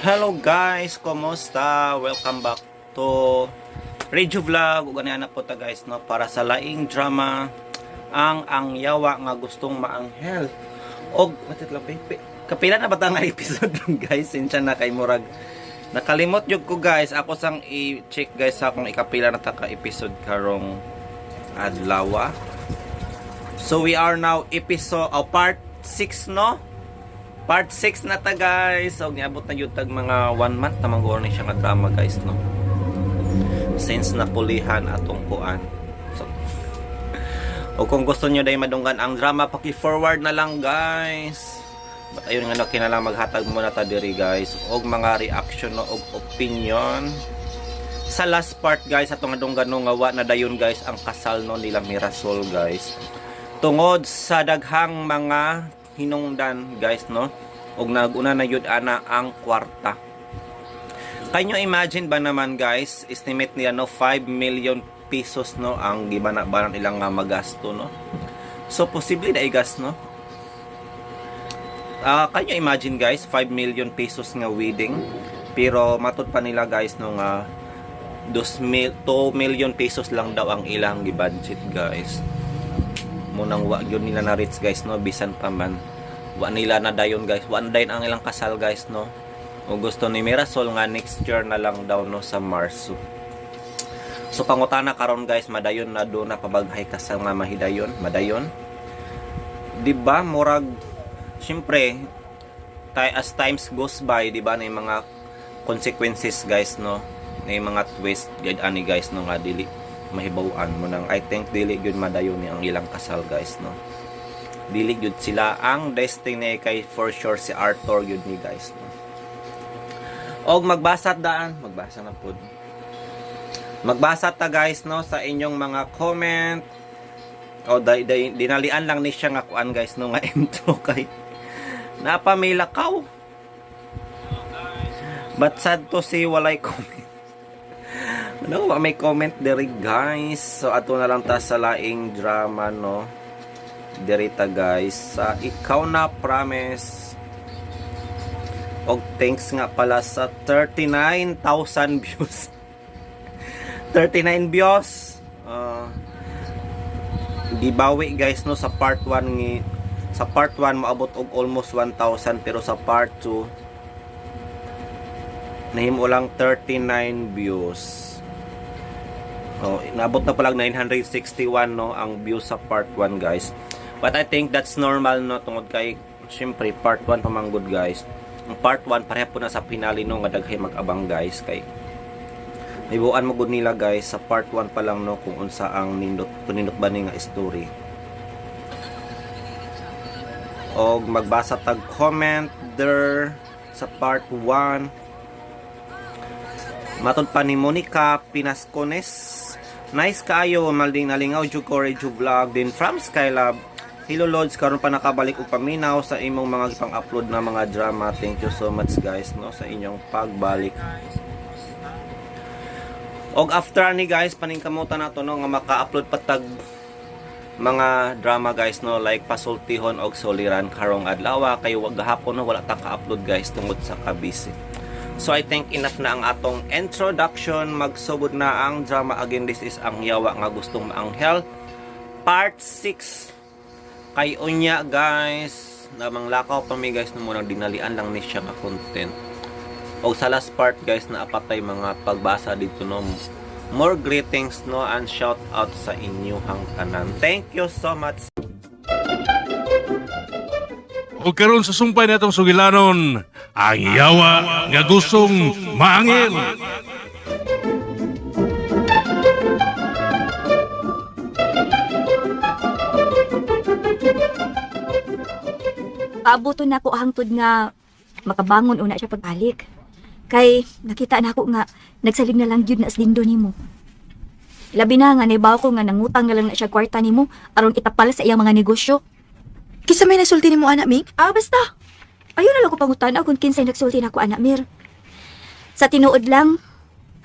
Hello guys, kumusta? Welcome back to Radio Vlog. Ug na po ta guys, no, para sa laing drama, ang Yawa nga Gustong Maanghel. Og matit lang pe, kapila na ba ta nga episode lang, guys? Sinsya na kay murag nakalimot jud ko, guys. Ako sang i-check, guys, sa akong ikapila na ta ka episode karong adlaw. So we are now episode, oh, part 6, no? Part 6 na ta, guys. So niabot na jud tag mga 1 month na man ni siya nga drama, guys, no. Since napulihan atong kuan. So o kung gusto niyo dahil madunggan ang drama, paki-forward na lang, guys. But ayun nga no, kinahanglan maghatag muna ta diri, guys, og mga reaction, no, og opinion sa last part, guys, atong adunggan, no, nga wa na dayon, guys, ang kasal, no, nila Mirasol, guys, tungod sa daghang mga hinungdan, guys, no, ug naguna na yun ana ang kwarta. Can you imagine ba naman, guys, estimate nila, no, 5 million pesos, no, ang gibana-banan ilang nga magasto, no? So posible na igas, no. Ah, can you imagine, guys, 5 million pesos nga wedding, pero matud pa nila, guys, no, nga 2 million pesos lang daw ang ilang gi-budget, guys. Munang wa gyud nila na reach, guys, no. Bisan pa man, wa nila na dayon, guys, wa na dayon ang ilang kasal, guys, no. O gusto ni Mirasol nga next year na lang daw, no, sa Marso. So pangutana karon, guys, madayon na do na pabaghay kasal nga mahidayon, madayon, di ba? Murag syempre as times goes by, di ba, na yung mga consequences, guys, no, na yung mga twist gid ani, guys, no, nga dili mahibaw-an mo nang I think dili gyud madayon ni ang ilang kasal, guys, no. Dili gyud sila ang destiny kay for sure si Arthur gyud ni, guys, no. Og magbasa daan, magbasa na pud. Magbasa ta, guys, no, sa inyong mga comment. O day, day, dinalian lang ni siya nga kuan, guys, no, nga intro kay napamilakaw. But sad to see, walay comment. Ano, wa may comment diri, guys. So ato na lang ta sa laing drama, no. Diri ta, guys, sa Ikaw Na Promise. Og thanks nga pala sa 39,000 views. 39 views. Gibawi, guys, no, sa part 1 ngi sa part 1 moabot og almost 1,000, pero sa part 2 nahimo lang 39 views. Oh, inabot na pala 961, no, ang views sa part 1, guys. But I think that's normal, no, tungod kay syempre part 1 pa man gud, guys. Ang part 1 pareha po na sa finale, no, nga daghay mag-abang, guys, kay mahibaw-an mo gud nila, guys, sa part 1 pa lang, no, kung unsa ang nindot nindot ba ni nga story. Og magbasa tag comment there sa part 1. Matod pa ni Monica Pinascones. Nice kaayo, malding nalingaw jud ko Radio Vlog din from Skylab. Hello Lods, karon pa nakabalik og paminaw sa imong mga pang-upload na mga drama. Thank you so much, guys, no, sa inyong pagbalik. Og after ani, guys, paningkamutan nato, no, nga maka-upload pa tag mga drama, guys, no, like Pasultihon og Soliran karong adlaw kay wag gahapon, no, wala ta ka-upload, guys, tungod sa kabisi. So I think enough na ang atong introduction. Magsugod na ang drama. Again, this is Ang Yawa nga Gustong Maanghel part 6. Kay unya, guys, namang lakaw pa mi, guys, no, munang dinalian lang ni siya nga content. O sa last part, guys, na apatay mga pagbasa dito, no. More greetings, no, and shout out sa inyong tanan. Thank you so much. O karon sa sumpay natong sugilanon, Ang Yawa nga Gustong Maangil. Paabuto na ko hangtod nga makabangon una siya pagbalik. Kay nakita na ako nga nagsalig na lang gyud na sa Dindo nimo. Labi na nga nahibaw ko nga nangutang na lang na siya kwarta nimo aron itapal sa iyang mga negosyo. Kinsa may nagsulti nimo ana, Ming? Ah, basta. Ayaw na lang ko pangutana kung kinsay nagsulti nako ana, Mir. Sa tinuod lang,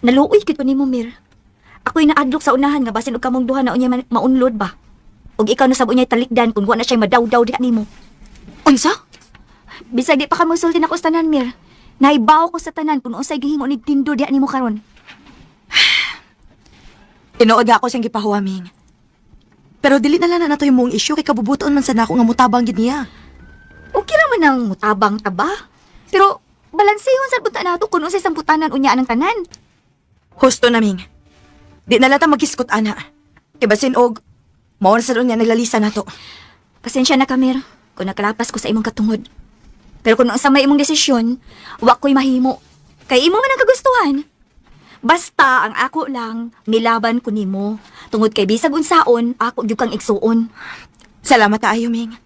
naluoy gid ko nimo, Mir. Ako'y naadlok sa unahan nga basin og kamong duha na unya maunlod ba. Og ikaw na sab unyay talikdan kung wa na siya madawdaw diha nimo. Unsa? Bisag di pa ka mosulti nako sa tanan, Mir. Naibaw ko sa tanan kung unsay gihimo ni Dindo diha nimo karon. Tinuod nga ako siyang gipahuwa, Ming. Pero dili na lang na nato yung mong issue kay kabubuton man sa nako nga mutabang gid niya. Okay ra man ang mutabang ta ba? Pero balansehon sa buta nato kung unsay samputanan unya ang tanan. Husto na, Ming. Di na lang ta magiskot, ana. Kay basin og, mao na sa niya naglalisa nato. Pasensya na Kamir, kung nakalapas ko sa imong katungod. Pero kung unsa may imong desisyon, wa ko'y mahimo. Kay imo man ang kagustuhan. Basta ang ako lang, milaban ko nimo. Tungod kay bisag unsaon, ako gyud kang igsuon. Salamat kaayo, Ming.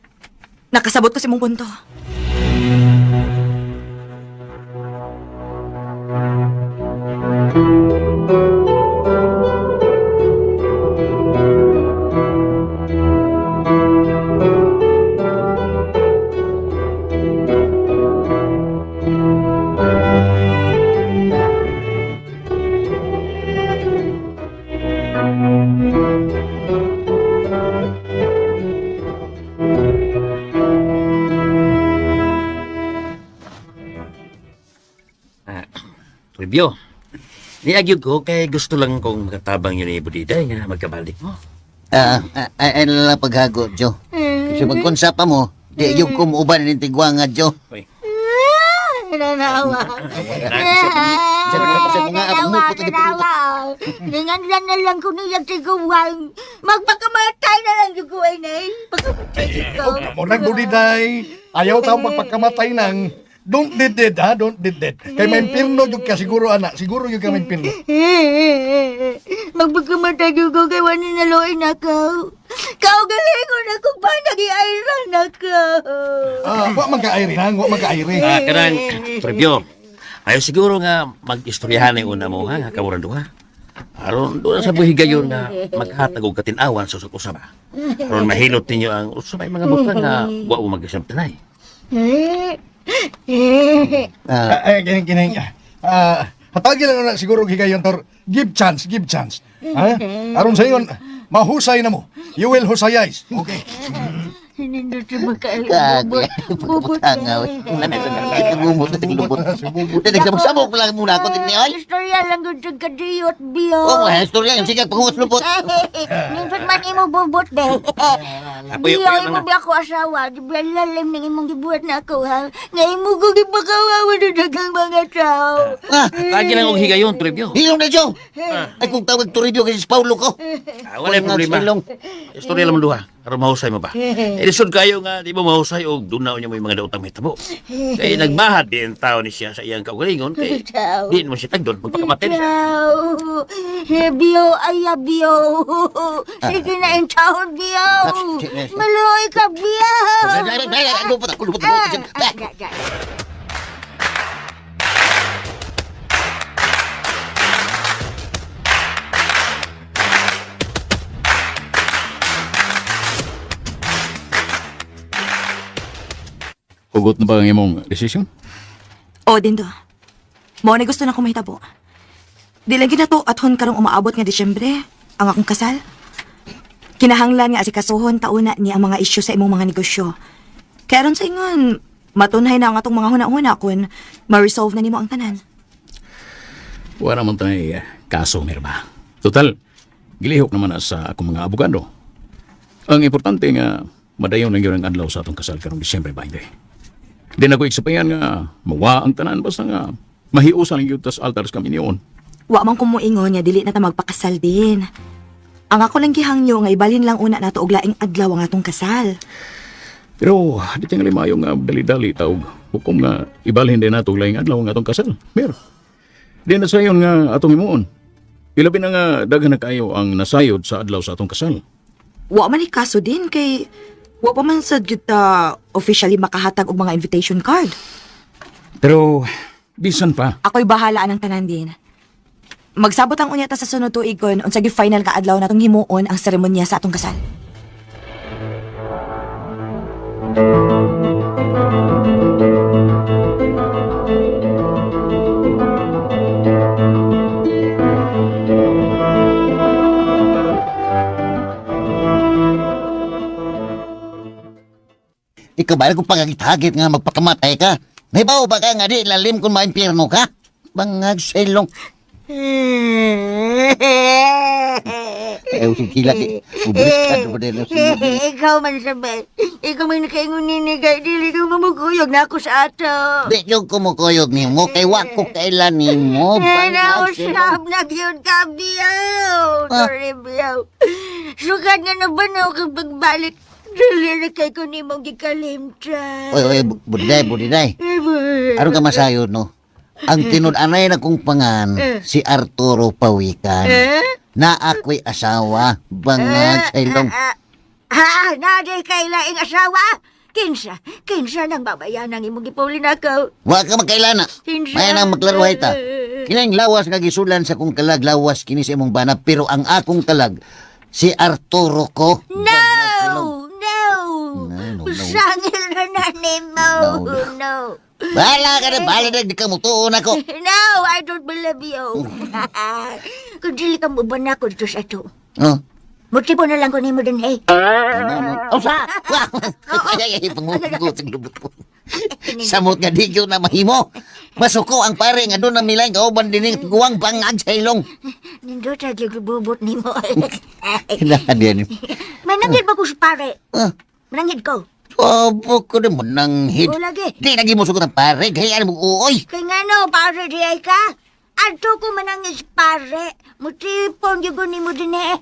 Nakasabot ko sa imong punto. Ah, Review. Niagyod ko kay gusto lang kong makatabang yun ni Budiday nga magkabalik mo. Ah, ah, ay, ay na lang paghago, Jo. Kasi magkonsa pa mo, di yung kumuuban ng tigwa nga, Jo. Uy. Nanawa. Nanawa. Ninganlan na lang ko niyang tiguan. Magpakamatay na lang yung kuhay na eh. Pagkamatay ko. Mo nang budiday. Ayaw tao magpagkamatay nang don't did it ha, don't did it. Kay may impirno jud ka siguro ana, siguro jud ka may impirno. Magpakamatay yung ko kay wala na loin ako. Kaugalingon ako pa nag-iairan ako. Ah, wa man ka airi nang, wa man ka airi. Ah, kanang review. Ayaw siguro nga mag-istoryahan na yung una mo ha, nga kamuran duha. Aron doon sa buhi gayon nga maghatag og katinawan sa usab usab. Aron mahilot ninyo ang usab ay mga butang nga wa mo magisabtanay. Ah, Ay, kini kini. Ah, hatagi lang na siguro higayon tor. Give chance, give chance. Ha? Aron sa ingon, mahusay na mo. You will husayais. Okay. Nindot sa makaay. Kage, pagkabutang nga. Nagumot na tiglubot. Nagsamok-samok lang muna ako din ay. Istorya lang gud sa kadiyot biyo. Oh, mga istorya yung sige panguwas lupot. Nindot man imo bubot de. Apoy, Biyo apoy, imo na. biya ko asawa, di ba lalim ning imong gibuhat na ako ha. Nga imo ko gipakawawa na daghang mga tao. Ah, Lagi lang og higayon, review. hilong na, Jo. Ay, kung tawag Toribio kay si Paulo ko. Ah, wala yung problema. Ilong. Istorya lang mo duha. Aron mahusay mo ba? Eh, lisod kayo nga di mo mahusay og doon na niya mo yung mga daotang mahitabo. Kay nagbahad din tao ni siya sa iyang kaugalingon kay Tao. di mo siya tagdon magpakamatay siya. Tao. Biyo ay biyo. Sige na in taon biyo. Maluoy ka biyo. Lupot ako, lupot, lupot. Ah, ah, ah. Hugot na ba ang imong desisyon? O, Dindo. Mao na gusto na kumahitabo. Di lang ginato at hon karong umaabot nga Disyembre, ang akong kasal. Kinahanglan nga asikasuhon tauna ni ang mga isyu sa imong mga negosyo. Kaya aron sa ingon, matunhay na ang atong mga huna-huna kun ma-resolve na nimo ang tanan. Wala man tayo kaso, Mirba. Total, gilihok naman na sa akong mga abogado. Ang importante nga, madayon lang yun ang adlaw sa atong kasal karong Disyembre 20. Di na ko iksapayan nga, mawa ang tanan basta nga, mahiusan ang tas altars kami niyon. Wa man kumuingon nga dili na ta magpakasal din. Ang ako lang gihangyo nga ibalhin lang una nato og laing adlaw ang atong kasal. Pero, di tingali maayo nga dali-dali taog. Hukom nga, ibalhin din nato laing adlaw ang atong kasal. Mer, di na sayon nga atong himuon. Ilabi na nga daghan na kayo ang nasayod sa adlaw sa atong kasal. Wa man ni kaso din kay wa pa man sad gyud ta officially makahatag og mga invitation card. Pero, bisan pa. Ako'y bahala ng tanan din. Magsabot ang unya ta sa sunod tuig kon unsa gyud final ka adlaw natong himuon ang seremonya sa atong kasal. Ikaw ba, kung pagkakit nga magpakamatay ka? May bawo ba ka nga di lalim kung maimpyerno ka? Bangag sa ilong. Ayaw si Kila. Ubris ka din. Ikaw man sabay. Ikaw man nakaingon nini kay dili ka mamukuyog na ako sa ato. Di yung kumukuyog nimo kay wa ko kailan nimo. Eh, Bangag sa ilong. nausap na gyud ka, biyaw. Ah. Sorry, biyaw. Sukat nga na ba na ako pagbalik? Dili na kay ko nimong gikalimtan. Oy, oy, budiday, budiday. Aron ka masayod, no? Ang tinud-anay na kong pangan, si Arturo Pawikan. Na ako'y asawa, bangag sa ilong. Ha, naday kay laing asawa. Kinsa, kinsa nang babayan ang imong gipuli nako. Wa ka magkailana. Kinsa. Maya nang maklaruhay ta. Kining lawas nga gisulan sa kong kalag, lawas kini sa imong bana, pero ang akong kalag, si Arturo ko. No, no. No, no, no. Sangil na na nimo. No, No. Bahala ka na, bahala na, di ka mutuon ako. No, I don't believe you. Kung dili ka mo ba na ko dito sa ato. Oh. Mutipo na lang ko nimo din, hey. Oh, sa! Ay, ay, panguguting lubot ko. Samot nga di ko na mahimo. Masuko ang pare nga doon na milay kauban din guwang bangag sa ilong. Nindot sa gibubot nimo. Kailangan yan. Mananghid ba ko sa pare? Ah, Mananghid ko. Opo ko na mo nang hid. O, lagi. Di lagi mo sugot ang pare. Kaya mo uoy. Kay nga no, pare di ay ka. Adto ko manangis pare. Mutipon gyud ko nimo din eh.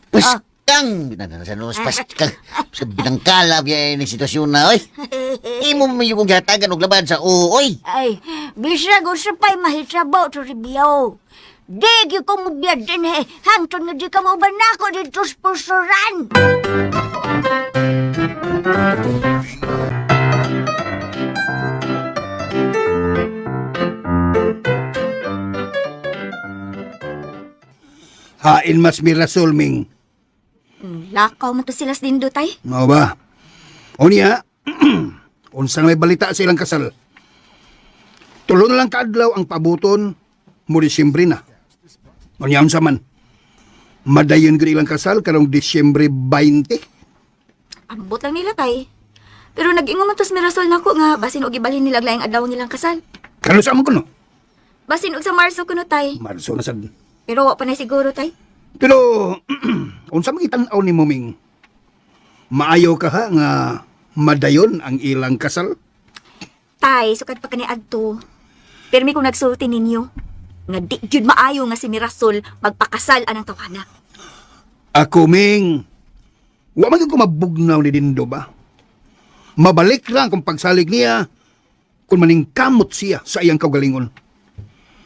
Paskang! Binansan paskang. Sa binangkala biya ni sitwasyon na, oy. Imo mo yung kong gihatagan og laban sa uoy. Ay, bisag usapay mahitabo to ribiyo. Di gyud ko mobiyad din eh. Hangtod nga di ka mo nako dito sa pusuran. Hain mas Mirasol, Ming. Lakaw man to sila sa Dindo, tay. Mao ba? O niya, unsang may balita sa ilang kasal. Tulo na lang kaadlaw ang pabuton mo Disyembre na. O niya, unsa man. Madayon gud ilang kasal karong Disyembre 20. Ambot lang nila, tay. Pero nag-ingon man to sa Mirasol nako nga basin og ibalhin nila laing adlaw ang ilang kasal. Kano sa amon kuno? Basin og sa Marso kuno, tay. Marso na sad. Pero wa pa na siguro, tay. Pero unsa man gitan-aw nimo Ming? Maayo ka ha nga madayon ang ilang kasal? Tay, sukad pa kani adto. Pirmi kong nagsulti ninyo nga di gyud maayo nga si Mirasol magpakasal anang tawana. Ako, Ming, wa man gyud ko mabugnaw ni Dindo ba? Mabalik lang kung pagsalig niya kung maningkamot siya sa iyang kaugalingon.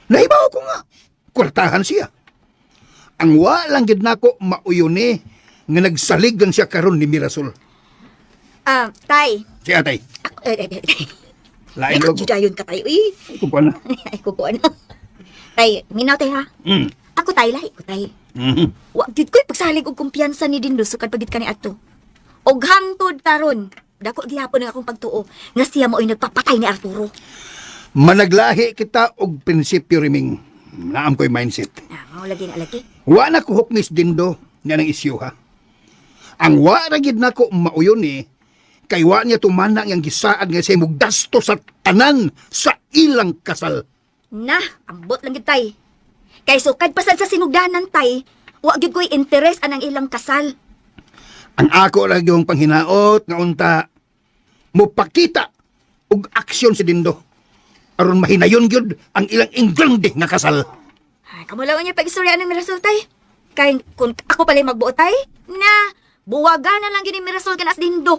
Nahibaw ko nga, kwartahan siya. Ang wa lang gid nako mauyon ni nga nagsalig gan siya karon ni Mirasol. Ah, tay. Si atay, Ako, eh, eh, eh. lain Ay, log. judayon ka tayo, eh. Kung kuan na. Ay, kukuan. Tay, minaw tay ha. Mm. Ako tay, lahi ko tay. Mhm. Wa gyud ko'y pagsalig og kumpiyansa ni Dindo sukad pagid kani adto. Og hangtod karon, dako gihapon ang akong pagtuo nga siya mao'y nagpapatay ni Arturo. Managlahi kita og prinsipyo riming. Naam ko'y mindset. Ah, mao lagi na lagi. Wa na kuhok ni Dindo niya ng isyu ha. Ang wa ra gid nako mauyon ni kay wa niya tumana ang gisaad nga siya gasto sa tanan sa ilang kasal. Na, ambot lang gid tay. Kay sukad pasad sa sinugdanan tay, wa gyud ko'y interes anang ilang kasal. Ang ako ra gyud panghinaot nga unta mopakita og aksyon si Dindo aron mahinayon gyud ang ilang ingrande nga kasal. Ay, kamo lang niya pag-istorya ng Mirasol tay. Kay kung ako pala'y magbuot tay, na buwaga na lang gyud ni Mirasol kanas Dindo.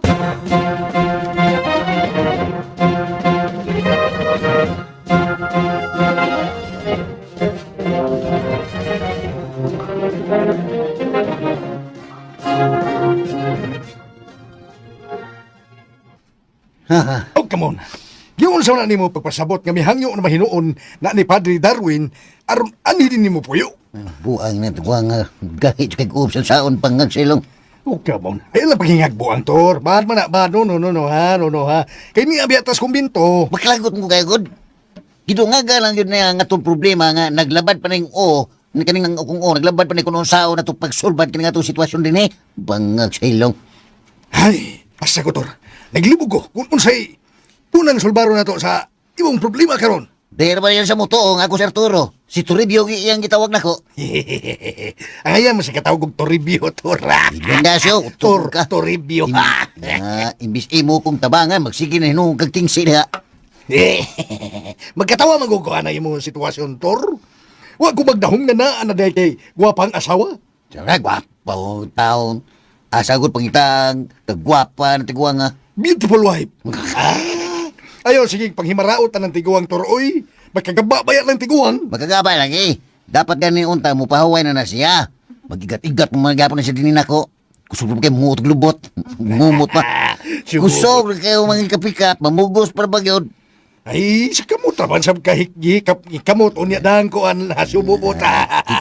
Oh, come on. Giun sa na nimo pagpasabot nga mihangyo na mahinuon na ni Padre Darwin aron ani din nimo puyo. Buang na buang nga gahit kay kuop sa saon pangag sa ilong. Oh, come on. Ay lang paghingagbuang tor. Bad man na, bad no no no no ha, no no ha. Kay niya biyatas kumbinto. Maklagot mo kay god. Gidungaga lang yun na nga itong problema nga naglabad pa ning o ni kaning ang akong o naglabad pa ni kuno sao na itong pagsulbad kini nga itong sitwasyon din eh. Bangag sa ilong. Ay, asa ko tor. Naglibog ko kung unsay tunang sulbaro na to sa Imong problema karon. Di ba yan sa mutuong ako si Arturo. Si Toribio iyang gitawag nako. Ang ayan mo si katawag og Toribio, Tor. Ignacio, Tor, utog ka. Toribio. Imbis imo kong tabangan, magsige na hinuong kag tingsi diha. Magkatawa magugo na imong sitwasyon, Tor. Wa ko magdahong nga na ana dahil kay gwapang asawa. Tsaka, gwapa o taon. Asagot pangitang, kagwapa na tiguang nga. Beautiful wife. Ah. Ayo, sige, panghimaraot na ng tiguang, Tor. Oy, magkagaba ba yan ng tiguang? Magkagaba lang eh. Dapat gani unta mo pahuway na na siya. Magigat-igat mo mga gapon na siya dinin ako. Kusog pa kayo mungutog lubot. Ngumot pa. Kusog na kayo mga kapikat. Mamugos para ba yun? Ay, sa kamot raman sa kahikgikap ikamot unya dang ko an hasububot.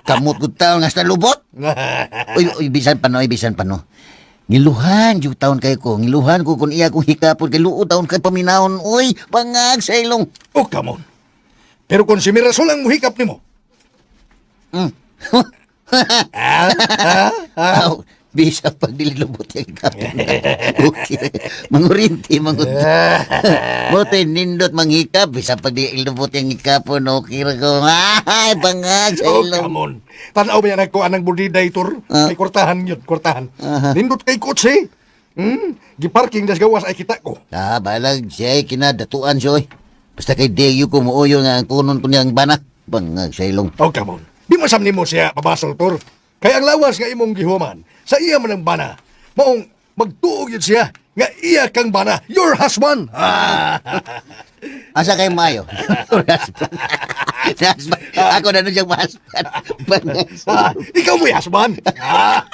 Ikamot ko taon nga sa lubot. Uy, uy, bisan pa no, uy, bisan pa no. Ngiluhan, yung taon kayo ko. Ngiluhan ko kung iya kong hikapon. Kay luo taon kay paminahon. Uy, pangag sa ilong. Oh, come on. Pero kung si Mirasol ang muhikap nimo. Ah, ah, ah. Aw, bisa pag nililubot yung hikapon. Okay. Mangurinti, mangurinti. Mote, nindot manghikap. Bisa pag nililubot yung hikapon. Okay ra ko. Ay, bangag sa Oh, ilong. come on. Tanaw ba yan ako anang budiday tur? Ah. Ay, kortahan yun, kortahan. Aha. Nindot kay kotse. Giparking das gawas ay kita ko. Ah, balag siya ay kinadatuan siya. Oy. Basta kay Deyo ko muuyo nga ang kunon ko niyang bana. Bangag sa ilong. Oh, come on. Di mo sam nimo siya pabasol tur. Kay ang lawas nga imong gihuman, sa iya man ang bana. Maong magtuog yun siya nga iya kang bana, your husband. Ah. Asa kay Mayo? Husband. Husband. Ako na nun siyang husband. Bangag sa Ah, ilong. ikaw mo husband. Ah.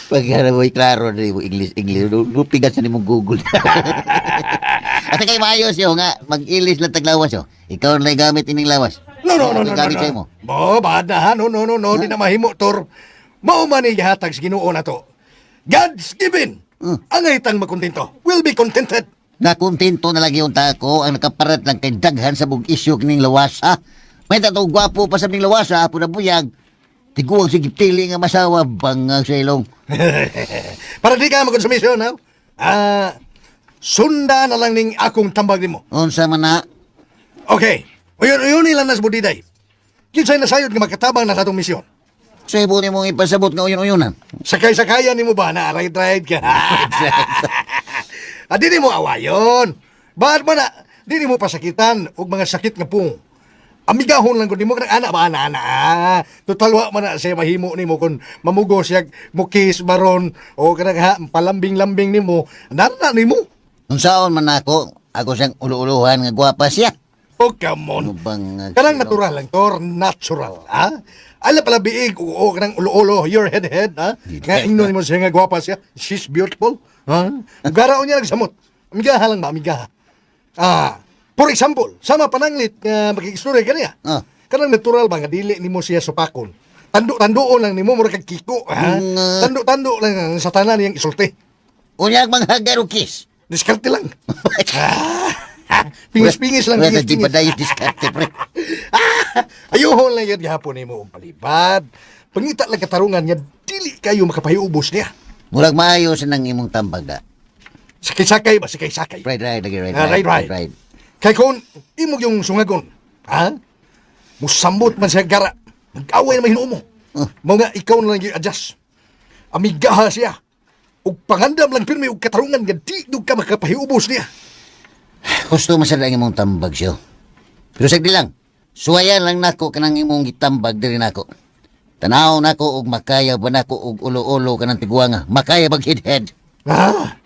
Pag mo, klaro na mo English, English. Lupigan sa nimong Google. Asa kay Mayo siyo nga, mag-ilis lang taglawas siyo. Ikaw na gamit ining lawas. No, no, no, no, no, Gamit no. sa imo. Bo, bad na ha. No, no, no, no. Di na mahimo, Tor. Mao man ni gihatag sa Ginoo na to. God's given. Angay tang makontento. Will be contented. Nakontento na lagi yung tako ang nakaparat lang kay daghan sa bug isyo kining lawas ha. May tatong gwapo pa sa ning lawas ha, na buyag. Tiguang sige pili nga masawa bangag sa ilong. Para di ka makonsumisyon, ha? Ah, sunda na lang ning akong tambag nimo. Unsa man na? Okay. Uyon, uyon nila nas budiday. Kinsay nasayod nga makatabang na sa atong misyon. Sa ibo nimo ipasabot nga uyon-uyonan. Sakay-sakayan nimo ba na ride-ride ka? Ah, di mo awayon. Ba't man na, di mo pasakitan og mga sakit nga pung. Amigahon lang gud nimo kanang ana ba ana ana. Ah, total wa man na siya mahimo nimo kun mamugo siya mukis baron o kanang ha palambing-lambing nimo. Nana nimo. Unsaon man nako, ako siyang ulo-uluhan nga gwapa siya. Oh, come on. Ano bang Kanang natural lang, Tor. Natural, ha? Ala pala biig, oo, kanang ulo-ulo, your head-head, ha? Nga ingnon mo siya nga gwapa siya. She's beautiful, ha? Garaon niya nagsamot. Amigaha lang ba, amigaha. Ah, for example, sama pananglit nga makikistorya ka niya. Ah. Kanang natural ba nga dili nimo siya supakon. Tando-tandoon lang nimo mura kag kiko, ha? Mm. Tando-tando lang ang sa tanan niyang isulti. Unyag manghagar og kiss. Diskarte lang. Ah, pingis-pingis lang, Wala di pingis-pingis. ba dayo diskarte pre? Ah! Ayuhon lang yan gihapon nimo ang palibad. Pangita lang katarungan nga dili kayo makapahiubos niya. Murag maayo sa nang imong tambag da. Sakay-sakay ba sakay-sakay. Ride ride lagi ride Ah, ride ride, ride. Kay kon imog yung sungagon, ha? Musambot man siya gara. Mag-away na mahinuo mo. Ah. Mao nga ikaw na lang yung adjust. Amigaha siya. Ug pangandam lang pirmi og katarungan nga di dug ka makapahiubos niya. Gusto man sa imong tambag siyo. Pero sagdi lang, suwayan lang nako kanang imong gitambag diri nako. Tanaw nako og makaya ba nako og ulo-ulo kanang tiguanga. Makaya bag head-head. Ah.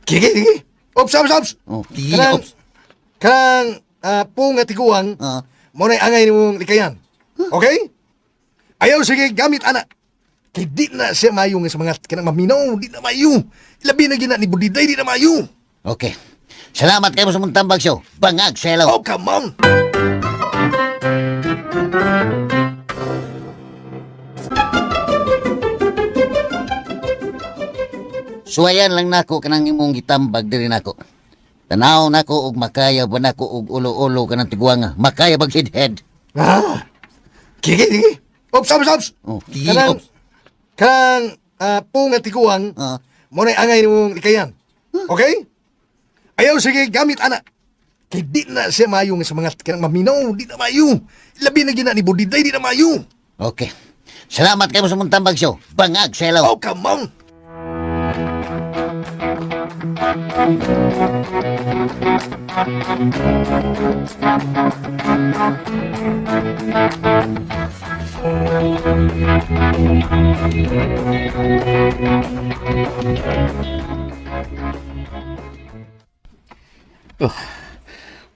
Kiki, kiki. Ops, ops, ops. Oh, kiki, Kanang, ops. kanang pung nga tiguang, Ah. mo na'y angay nimong likayan. Okay? Ayaw, sige, gamit, ana. Kay di na siya mayo nga sa mga kanang maminaw, di na mayo. Labi na gina ni Budiday, di na mayo. Okay. Salamat kayo sa mong tambag siyo. Bangag sa ilaw. Oh, come on. Suwayan lang nako kanang imong gitambag diri nako. Tanaw nako og makaya ba nako og ulo-ulo kanang tiguanga. Makaya bag head-head. Ah. Kiki, kiki. Ops, ops, ops. Oh, kiki, Kanang, ops. kanang pung nga tiguang, Ah. mo na'y angay nimong likayan. Okay? Ayaw, sige, gamit, ana. Kay di na siya maayo nga sa mga kanang maminaw, di na maayo. Labi na gina ni Budiday, di na maayo. Okay. Salamat kayo sa mong tambag siyo. Bangag sa ilaw. Oh, come on.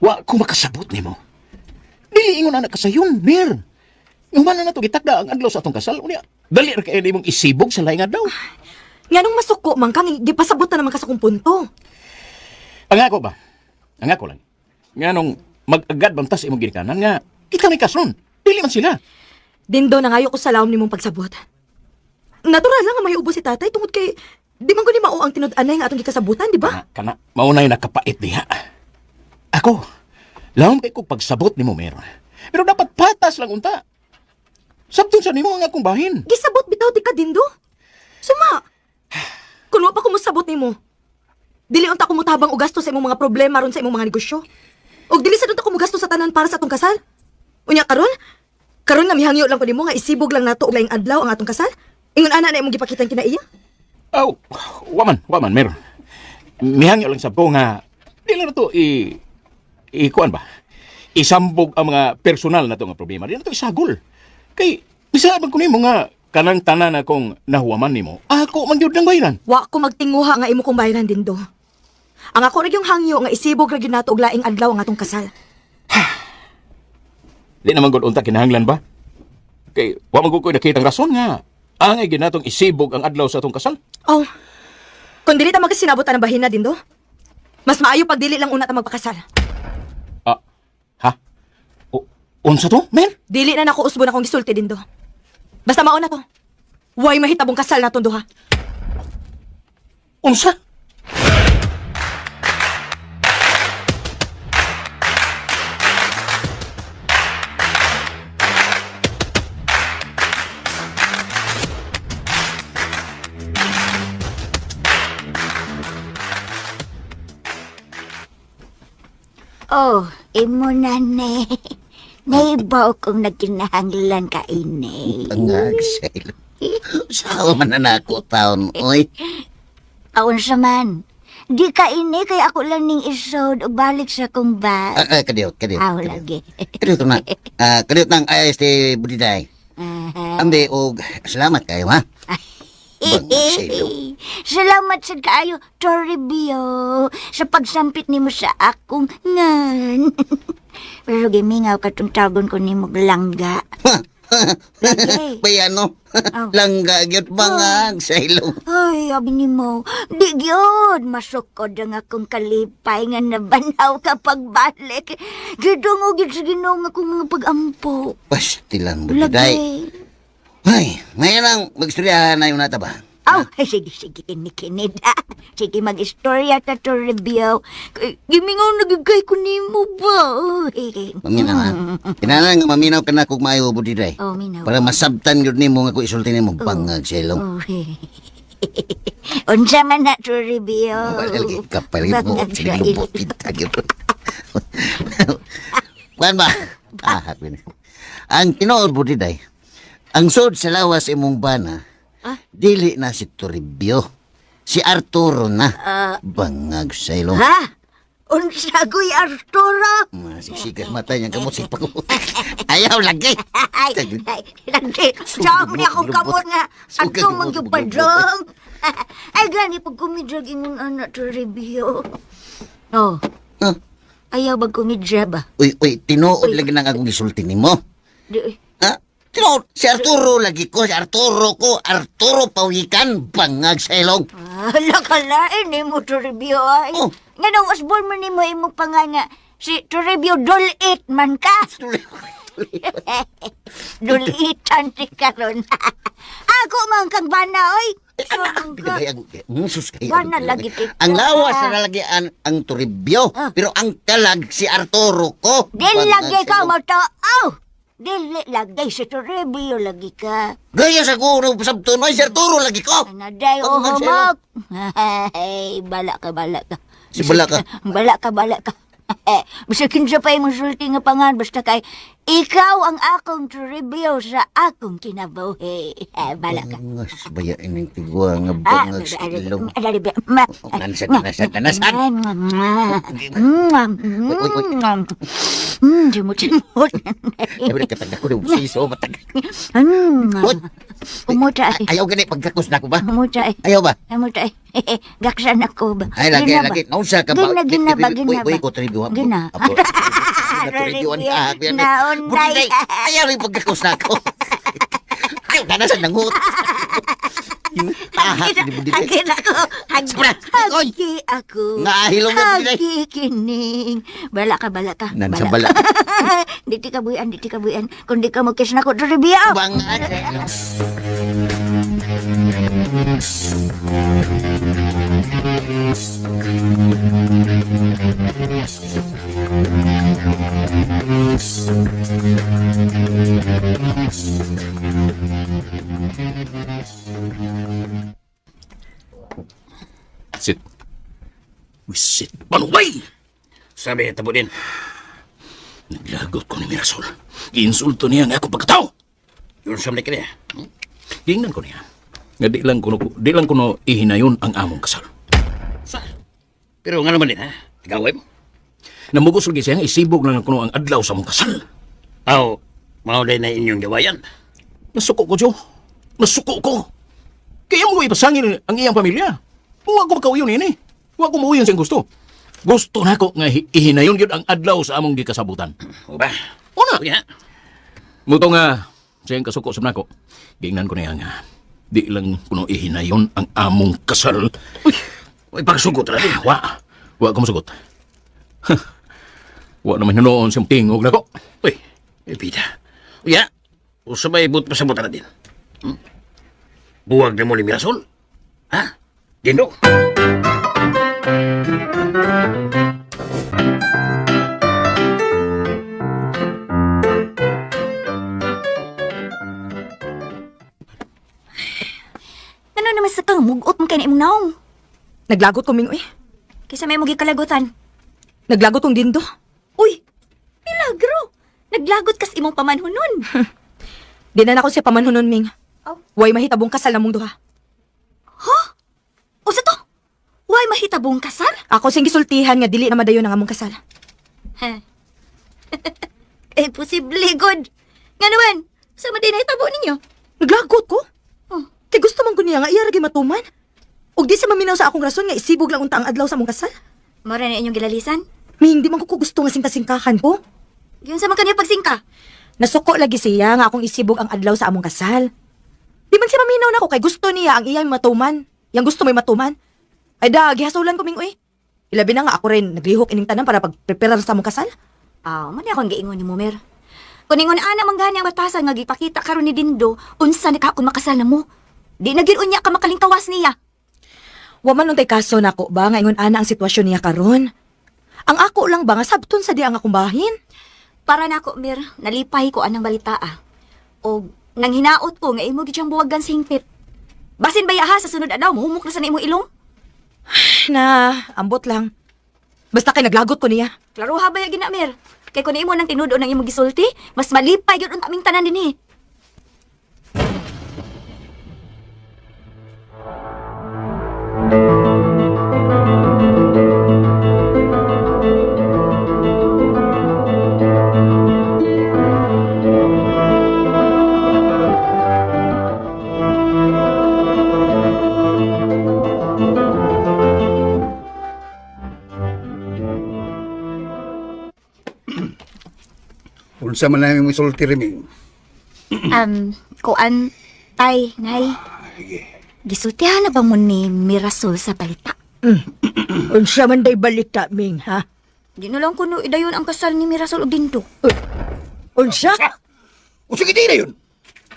Wa ko makasabot nimo. Dili ingon anak kasayon, Mir. Human na nato gitakda ang adlaw sa atong kasal unya. Dali ra kay nimong isibog sa laing adlaw. Nganong masuko man kang gipasabot na naman ka sa kong punto. Ang ako ba? Ang ako lang. Nganong mag-agad bamtas imong ginikanan nga kita may kasron. Dili man sila. Dindo na ngayo ko sa lawom nimong pagsabot. Natural lang nga may ubo si tatay tungod kay di man ko ni mao ang tinud-anay nga atong gikasabutan, di ba? Kana, kana maunay nakapait diha. Ako, lawom kay kog pagsabot nimo Mir. Pero dapat patas lang unta. Sabton sa nimo ang akong bahin. Gisabot bitaw di ka dindo. Suma. Kun wa pa ko mosabot nimo. Dili unta ko motabang og gasto sa imong mga problema ron sa imong mga negosyo. Og dili sad unta ko mogasto sa tanan para sa atong kasal. Unya karon, karon nga mihangyo lang ko nimo nga isibog lang nato og laing adlaw ang atong kasal. Ingon ana na imong gipakitan kinaiya. Aw, waman, Mir. Mihangyo lang sab ko nga dili na to i i kuan ba? Isambog ang mga personal na to nga problema. Di na to isagol. Kay bisa man ko nimo nga kanang tanan akong nahuwaman nimo. Ako man gyud nang bayran. Wa ko magtinguha nga imo kong bayaran dindo. Ang ako ra gyung hangyo nga isibog ra gyud nato og laing adlaw ang atong kasal. Di naman gud unta kinahanglan ba? Kay wa man gud ko'y nakitang rason nga angay ginatong isibog ang adlaw sa atong kasal. Oh. Kung dili ta magkasinabot ang bahina dindo, mas maayo pag dili lang una ta magpakasal. Ah, ha? O, unsa to, Mer? Dili na nako usbon akong gisulti dindo. Basta mao na to. Way mahitabong kasal natong duha. Unsa? Oh, imo na ni. Naibaw kong nagkinahanglan ka ini. Bangag sa ilaw. Sawa man na nako taon, oy. Aon sa man. Di ka ini kay ako lang ning isod ug balik sa kong ba. Ah, ah, kadiyot, kadiyot. Aw kadiyot. lagi. Kadiyot na. Ah, kadiyot nang ay este Budiday. Ambe og salamat kayo ha. Bangag sa ilaw. Salamat sa kaayo, Toribio, sa pagsampit nimo sa akong ngan. Pero gimingaw ka tong tagon ko nimo langga. Lagi. Bayano. Oh. Langga gyud bangag sa ilaw. Ay, abi nimo, di gyud masukod ang akong kalipay nga nabanaw ka pagbalik. Gidungog gyud sa Ginoo nga akong mga pag-ampo. Pasti lang Budiday. Lagi. Ay, ngayon lang magstoryahan na yung nata ba? Aw, ay, sige, sige, kinikinid. Sige, mag-istorya ta to review. Kay, gimingaw na gyud kay ko nimo ba? Maminaw ha. Kinahanglan nga maminaw ka na kog maayo Budiday. Oh, minaw. Para masabtan gyud nimo nga ko isulti nimo bangag sa ilong. Oh. Unsa man na to review? Wala lagi kapal mo Bangag sige sa lubot kita gyud. Kuan ba? Ah, happy na. Ang tinuod Budiday. Ang sud sa lawas imong bana. Dili na si Toribio. Si Arturo na. Bangag sa ilong. Ha? Unsa ko'y Arturo? Masiksikas mata niya kamot sa pako. Ayaw lagi. Ay, ay, lagi. Sa ni akong kamot nga. Sugat, Ato man lubot, yung padrong. Ay, gani pag kumidrag ingon anak to review. Oh, Huh? ayaw bag kumidra ba? Uy, uy, tinuod lagi nang akong gisulti nimo. Di, Ha? Tinuod, si Arturo lagi ko, si Arturo ko, Arturo Pawikan, bangag sa ilong. Ala kalain ni mo to review ay. Oh. Nga nung usbon man nimo imong panganga si to review dulit man ka. Dulitan ti karon. Ako man kang bana oy. Pinagay ang sus kayo. Bana lagi ti. Ang lawas na lagi ang Toribio, pero ang kalag si Arturo ko. Dili Bangag lagi sa ka ilong. mo tao. Dili lagi si Toribio lagi ka. Gaya sa kuno sabto noy si Arturo lagi ko. Anaday o Bangag sa ilong. humok. Ay, bala ka, bala ka. Si bala ka. Bala ka, bala ka. Basta kinsa pa imong sulti nga pangan, basta kay ikaw ang akong Toribio sa akong kinabuhi. Bala ka. Bangas baya ining tigwa nga Ah, bangag sa ilong. dali ba? Ma- Nansad, nansad, nansad. Uy, uy, uy. Simot-simot. Sabi na katag ako ng siso, matag. Mm. Uy! Umuta ay. Ayaw gani pagkakos na ko ba? Umuta ay. Ayaw ba? Umuta ay. Gaksan ako ba? Ay, lagi, Gina ba? lagi. Naunsa ka ba? Gina, gina ba, gina Uy, uy, ba? ko tribyo. Gina. Apo. Tribyo ang kahapyan. Naunday. Ayaw rin pagkakos na ako. Ayaw ka na sa nangut. Ah, Hagin ako. Sobra. Oy. Hagi ako. Nga, hilong na, Budiday. Hagi kining. Bala ka, bala ka. Nan sa bala. Di ti ka buyan, di ti ka buyan. Kung di ka mo kiss na ko, Toribio. Bangag. Sit. Wisit. Panuway! Sabi tabo din. Naglagot ko ni Mirasol. Giinsulto niya nga ako pagkatao. Yun sa kini. Giingnan ko niya. Nga di lang kuno ihinayon ang among kasal. Sa. Pero nga naman din ha. Gaway mo. Namugos lagi siya nga isibog lang kuno ang adlaw sa among kasal. Aw, mao day na inyong gawayan. Nasuko ko, Joe. Nasuko ko. Kaya mo ko ipasangil ang iyang pamilya. Huwag ko makauyon ini. Huwag ko mauyon siyang gusto. Gusto na ko nga ihinayon yun ang adlaw sa among gikasabutan. O ba? Una! Unya. Muto nga, siyang kasuko sa nako. Giingnan ko niya nga, di lang kuno ihinayon ang among kasal. Uy, uy pagsugot ra din. Wa, wa ko masugot. Wa naman hinoon siyang tingog na ko. Uy, eh, bida. Uya, usa may but pasabot ra din. Hmm? Buwag na mo ni Mirasol. Ha? Dindo. Ano naman sa kang mugot mo kay na imong naong? Naglagot ko, Ming, uy. Kaysa may mong gikalagutan. Naglagot kong Dindo. Uy, milagro! Naglagot kas imong pamanhunon. Di na nako siya pamanhunon, Ming. Aw. Way mahitabong kasal na mong duha. O sa to? Why mahitabong kasal? Ako sing gisultihan nga dili na madayon ang among kasal. Ha. Eh, posible, good. Nga naman, sa man din nahitabo ninyo? Naglagot ko? Oh. Kay gusto man ko niya nga iya ra gyud matuman. Ug di siya maminaw sa akong rason nga isibog lang unta ang adlaw sa among kasal. Mora na inyong gilalisan? Ming, di man ko gusto nga singka-singkahan ko. Yun sa man kaniya pagsingka. Nasuko lagi siya nga akong isibog ang adlaw sa among kasal. Di man siya maminaw nako kay gusto niya ang iyang matuman. Yang gusto may matuman. Ay da, gihasulan ko Ming uy. Ilabi na nga ako rin naglihok ining tanan para pagprepare sa among kasal. Ah, man akong giingon ni Mumer. Kung ingon ana man gani ang batasan nga gipakita karon ni Dindo, unsa ni ka kung makasal na mo? Di na gyud unya ka makalingkawas niya. Wa man untay kaso nako ba nga ingon ana ang sitwasyon niya karon. Ang ako lang ba nga sabton sa di ang akong bahin? Para nako Mir, nalipay ko anang balita ah. Og nang hinaot ko nga imo gid siyang buwagan sa hingpit. Basin ba ha sa sunod adlaw mohumok na sa imong ilong? Na, ambot lang. Basta kay naglagot ko niya. Klaruha ba ya gina Mir? Kay kun imo nang tinud-on ang imong gisulti, mas malipay gyud unta aming tanan dinhi. Unsa man lang imong isulti Reming. Kuan tay nay. Gisultihan na ba mo ni Mirasol sa balita? Unsa man day balita, Ming, ha? Di na lang kuno idayon ang kasal ni Mirasol og Dindo. Unsa? O sige, di na yun.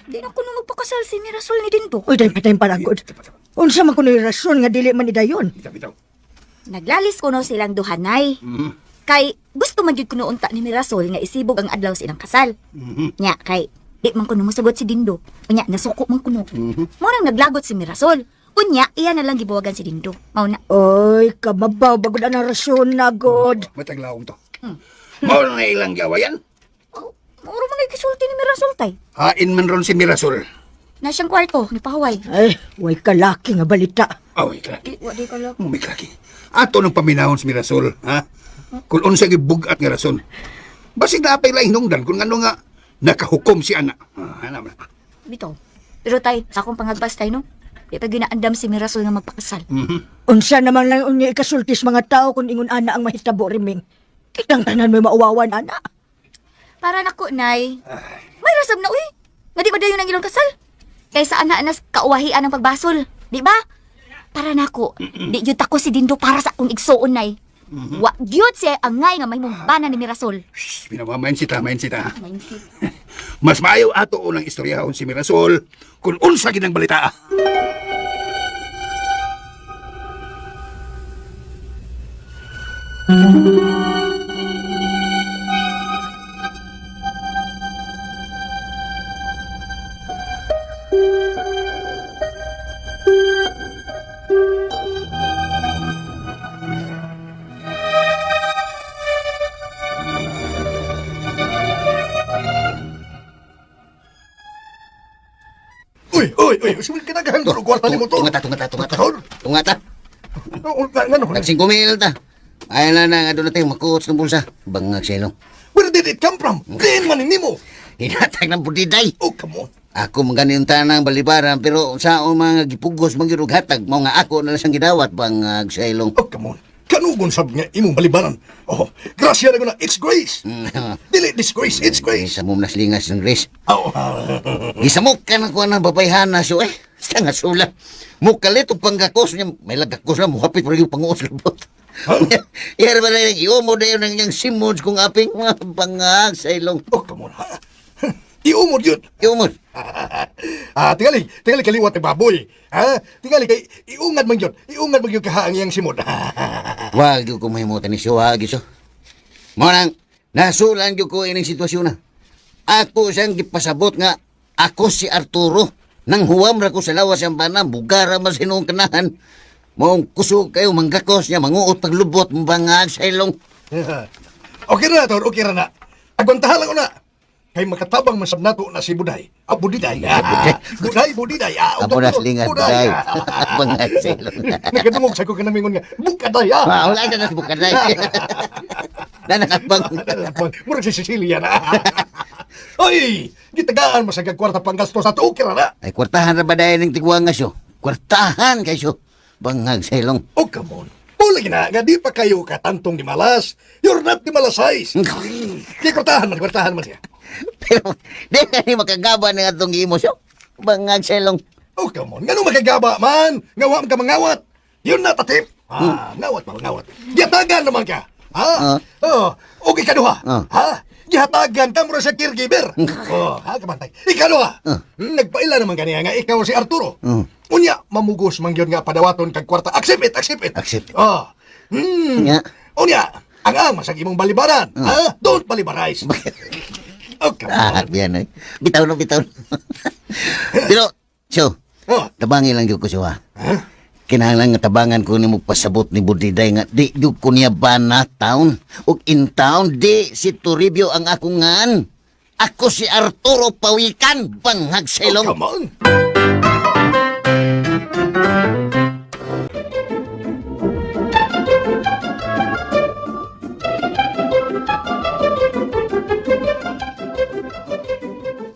Di na kuno magpakasal si Mirasol ni Dindo. Uy, day patay paragod. Unsa man kuno rason nga dili man idayon? Bitaw, bitaw. Naglalis kuno silang duhanay. Kay gusto man gyud kuno unta ni Mirasol nga isibog ang adlaw sa ilang kasal. Nya kay di man kuno mosugot si Dindo. Unya nasuko man kuno. Mo nang naglagot si Mirasol. Unya, iya na lang gibuwagan si Dindo. Mao na. Oy, kamabaw bagod ang rasyon na god. Mataglaong to. Mao na ilang gawayan. Muro man gisulti ni Mirasol tay. Hain man ron si Mirasol. Na siyang kwarto ni Pahaway. Ay, way kalaki nga balita. Oh, iklaki. Di wa di ka lang. May klaki. Ato nang paminahon si Mirasol, ha? Kung unsa gibugat nga rason. Basig na apay laing hinungdan kung ano nga nakahukom si ana. Ah, ana man. Bitaw. Pero tay, sa akong pangagbas tay no. Di pa ginaandam si Mirasol nga magpakasal. Unsa naman lang unya ikasultis mga tao kung ingon ana ang mahitabo riming. Kitang tanan may mauwawan ana. Para nako, Nay. May rasab na, uy. Nga di ba dayon ang ilang kasal? Kaysa ana nas kauwahian ang pagbasol. Di ba? Para nako, di gyud tako si Dindo para sa akong igsuon, Nay. Wa gyud siya angay nga mahimong bana ni Mirasol. Shh, pinamamain sita, main sita. Mas maayo ato unang istoryahon si Mirasol kung unsa ginang balita. Uy, uy, uy, sumil ka na og kwarta nimo to. Tungata, tungata, tungata. Tor. Tungata. Ngano? Tag 5,000 ta. Ay na na nga doon natin makuot ng bulsa. Bangag sa ilong. Where did it come from? Diin man nimo. Hinatag ng budiday. Oh, come on. Ako man yung tanang balibaran pero sa mga gipugos man gyud og hatag mao nga ako na lang siyang gidawat bangag sa ilong. Oh, come on. Kanugon sab nga imong balibaran. Oh, grasya na ko na it's grace. Dili disgrace, it's grace. Sa mong naslingas ng grace. Oh. Gisamok ka na kuha ng babayhana siya eh. Sa nga sula. Mukalit og panggakos niya. May lagakos na, muhapit pa rin yung panguos labot. Yar ba na yung iumo na yun ang iyang simons kung aping mga bangag sa ilong. Oh, come on. Ha? Iumod yun. Iumod. Ah, tingali, tingali kaliwat ni baboy. Ha? Tingali kay iungad man yun. Iungad man yun kaha ang iyang simod. Wag yung kumahimutan ni siya, wag yun. Mo nang, nasulan yun ko ining sitwasyon na. Ako siyang gipasabot nga, ako si Arturo. Nang huwam ra ko sa lawas ang bana, bugara man sinuong kanahan. Maong kusog kayo, manggakos niya, manguot paglubot, bangag sa ilong. Okay ra na, Tor, okay ra na. Agwantahan lang ko na. Kay makatabang man sab nato na si Buday. Ah, Budiday. Ah, Buday, Budiday. Ah, Apo na slingan, Buday. buday. Bangag sa ilong. Nakadungog sa ko kanamingon nga, Bukaday ah. Ah, wala na sa bukaday. Nanakabang. Murag si Cecilia na. Oy, gitagaan mo sa kwarta panggasto sa okay ra na. Ay, kwartahan na ba dahil ng tigwanga siyo? Kwartahan kayo. Bangag sa ilong. Oh, come on. Pula gina, nga di pa kayo katantong di malas. You're not di malas size. Kaya kwartahan man, kwartahan man siya. Pero, di na ni makagaba ng atong giimo siyo. Bangag sa ilong. Oh, come on. Ngano makagaba man? Nga wa man ka mangawat. Yun na tatip. Ah, ngawat ba, ngawat. Gihatagan naman ka. Ha? Ah. Oh, okay ikaduha. Ah. Ha? Gihatagan ka mura sa caregiver. Oh, ha, kabantay. Ikaduha. Ah. Nagpaila naman kaniya nga ikaw si Arturo. Mm. Unya, mamugos man gyud nga padawaton kag kwarta. Accept it, accept it. Accept it. Oh. Hmm. Nga. Unya, ang ama sa imong balibaran. Ha? Don't balibarize. Oh, come Ah, on. yan eh. Bitaw no, bitaw no. Pero, siyo, Oh. tabangi lang gyud ko siyo ha. Kinahanglan nga tabangan ko nimo pasabot ni Budiday nga di gyud ko niya bana town ug in town di si Toribio ang akong ngan. Ako si Arturo Pawikan, bangag sa Oh, ilong. come on.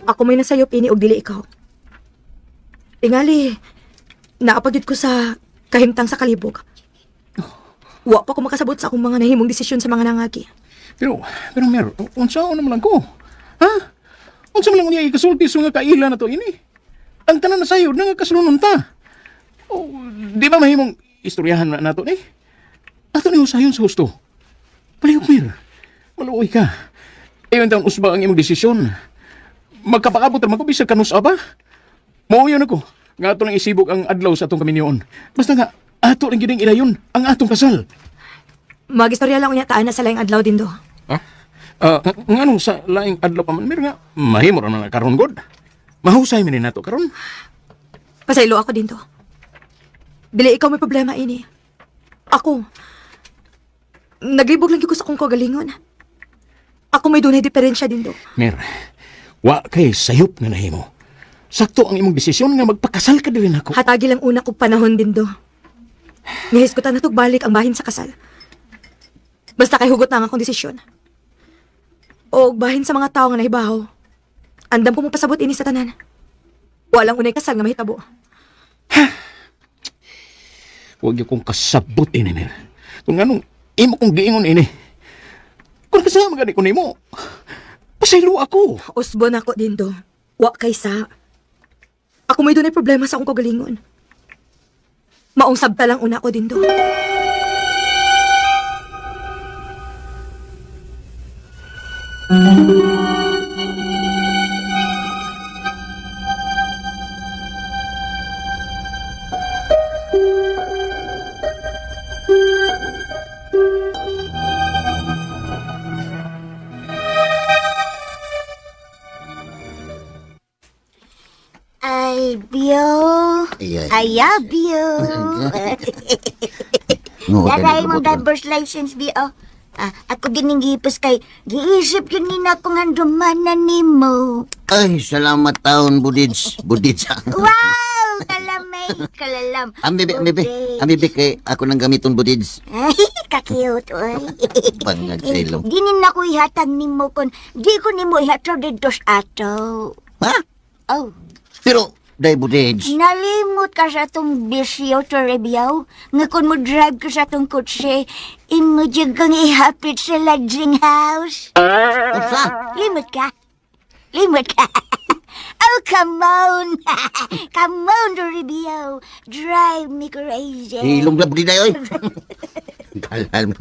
Ako may nasayop ini og dili ikaw. Tingali, naapagid ko sa kahimtang sa kalibog. Wa pa ko makasabot sa akong mga nahimong desisyon sa mga nangagi. Pero, pero Mer, unsa naman lang ko? Ha? Unsa man lang unya ikasulti sa nga kaila na to ini? Ang tanan na sayo, nga kasulunon ta. O, di ba mahimong istoryahan na nato ni? Ato ni usayon sa husto. Palihog, Mer. Maluoy ka. Ayon taon usba ang imong desisyon. Magkapakabot ra man ko bisag kanus ba? Mauyon ako. Nga ato lang isibok ang adlaw sa atong kaminyoon. Basta nga, ato lang gyud ang inayon ang atong kasal. Magistorya lang unya taan na sa laing adlaw din do. Ha? Ah, nganong sa laing adlaw pa man mer nga mahimo ra man na karon god. Mahusay man ni nato karon. Pasaylo ako din do. Dili ikaw may problema ini. Ako. Naglibog lang gyud ko sa akong kagalingon. Ako may dunay diferensya Dindo. Mir, wa kay sayop nga nahimo. Sakto ang imong desisyon nga magpakasal ka diri nako. Hatagi lang una kog panahon Dindo. Nahisgutan na balik ang bahin sa kasal. Basta kay hugot na ang akong desisyon. O bahin sa mga tao nga nahibaw. Andam ko mo pasabot ini sa tanan. Walang unay kasal nga mahitabo. Huwag yung kong kasabot ini, Mir. Kung anong imo kong giingon ini. Kung kasama gani ko nimo, pasaylo ako. Usbon ako Dindo. Wa kay sa. Ako may dunay problema sa akong kagalingon. Maong sabta lang una ko Dindo. I bio. Ay, ay. I love you. No, Daray mong driver's license, bio. Ah, ako gining gihipos kay giisip yun ni na kung handumanan nimo. Ay, salamat taon, Budids. Budids. Wow! Kalamay, kalalam. Ami, be, ami, be. Budids. Ami, be, kay ako nang gamiton, Budids. Ay, ka-cute, oy. Pangag sa ilong. Di ni na ko ihatag nimo kon di ko nimo ihatag dito sa ato. Ha? Oh, Pero, day, Budids. nalimot ka sa atong bisyo, Toribio. Nga kung mo drive ka sa atong kotse, imo jud kang ihapit sa lodging house. Unsa? Limot ka. Limot ka. Oh, come on. Come on, Toribio. Drive me crazy. Ilong na, Budiday, oy. Kalal mo.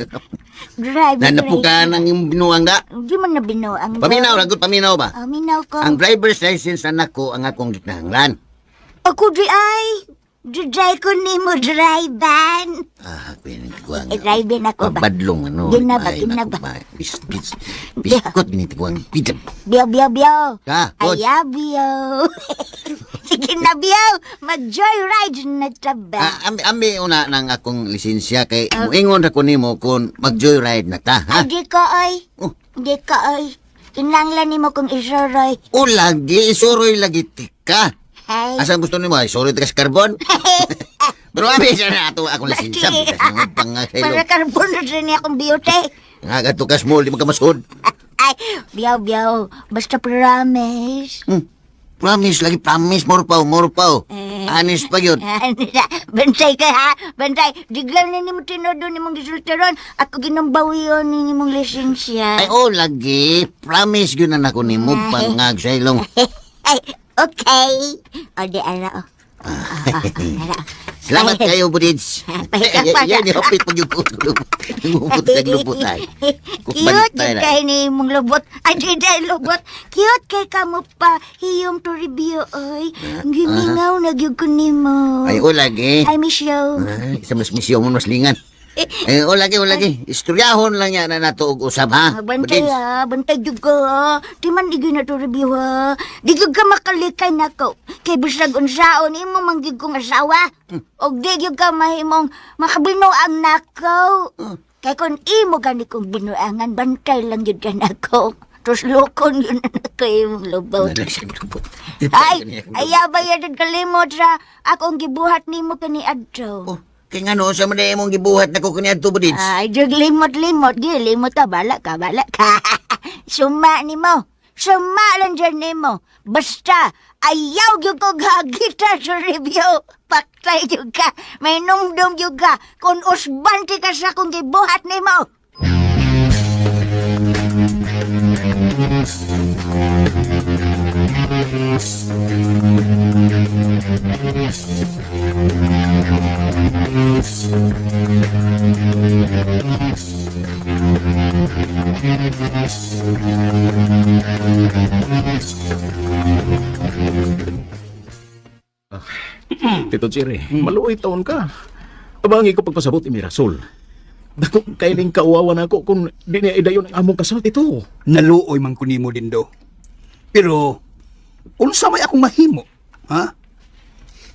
Drive me Nanapukan crazy. ang iyong binuang da. Di man na binuang. Paminaw, ragot paminaw ba? Oh, minaw ko. Ang driver's license na nako ang akong gikinahanglan. Ako di ay. Di ko nimo drive-an. Ah, pinagkuang. Eh, drive-in ako ba? Pabadlong, ano. Gina ba, Ay, gina naku, ba? Bis, bis, biskot, ginitiguang. Pidam. Biyo, biyo, biyo. Ka, coach. Ayaw, biyo. Sige na, biyo. Mag-joyride na taba. Ah, ami, ami una nang akong lisensya kay muingon ra ko nimo kung mag-joyride na ta, ha? Ay, di ko, oy. Oh. Di ko, oy. Kinanglan nimo kong isuroy. O lagi, isuroy lagi tika. Ay. Asa gusto nimo? Ay, suroy tika sa karbon. Pero ami sa na ato akong lisensya. Lagi. Bitas nga pang Para karbon na rin akong beauty. Nga kadto ka small, di magkamasod. Ay, biyaw, biyaw. Basta promise. Promise lagi, promise more pa, more pa. Eh. Anis pa yun. Bantay ka ha, bantay. Diglan na nimo tinodo nimong gisultiron. Ako ginambawiyon ni nimong lisensya. Ay, oh, lagi. Promise yun na nako nimo pangag sa ilong. Ay, okay. O di ara o. Ara. Salamat kayo, Budids. Pahiga pa. Yan, hapit pag yung lubot ng lubot ay. Cute yun kay ni mong lubot. Ay, di di lubot. Cute kay kamo pa. Hiyong to review, oy. Gimingaw na gyud ko nimo. Ay, oh, lagi. I miss you. Ay, sa mas misyo mo, mas lingan. Ay, oh, lagi, oh, lagi. Istoryahon lang yan na nato og usab, ha? Ah, bantay Budids. ha, bantay jud ko ha. Di man di gyud na to review ha. Di gyud ka makalikay nako. Kay bisag unsaon imo man gyud kong asawa. Og di gyud ka mahimong makabinuang nako. Kay kon imo gani kong binuangan, bantay lang gyud ka nako. Tos lokon yun na nako imong lubot. Wala siyang lubot. Ay, ayaw ba yan kalimot sa akong gibuhat nimo kani adto. Oh, kay nga no, sa man imong gibuhat nako kani adto, Budids. Ay, jug limot-limot. Di, limot ka. Bala ka, bala ka. Suma ni mo. Suma lang dyan ni mo. Basta, ayaw gyud ko gagita sa review. Paktay gyud ka. May numdum gyud ka. Kung usbante ka sa akong gibuhat ni mo. Tito Jerry, maluoy taon ka. Abangi ko pagpasabot ni Mirasol. Dako kailing kauwawan ako kung di niya idayon ang among kasal, Tito. Naluoy man ko nimo Dindo. Pero unsa may akong mahimo, ha?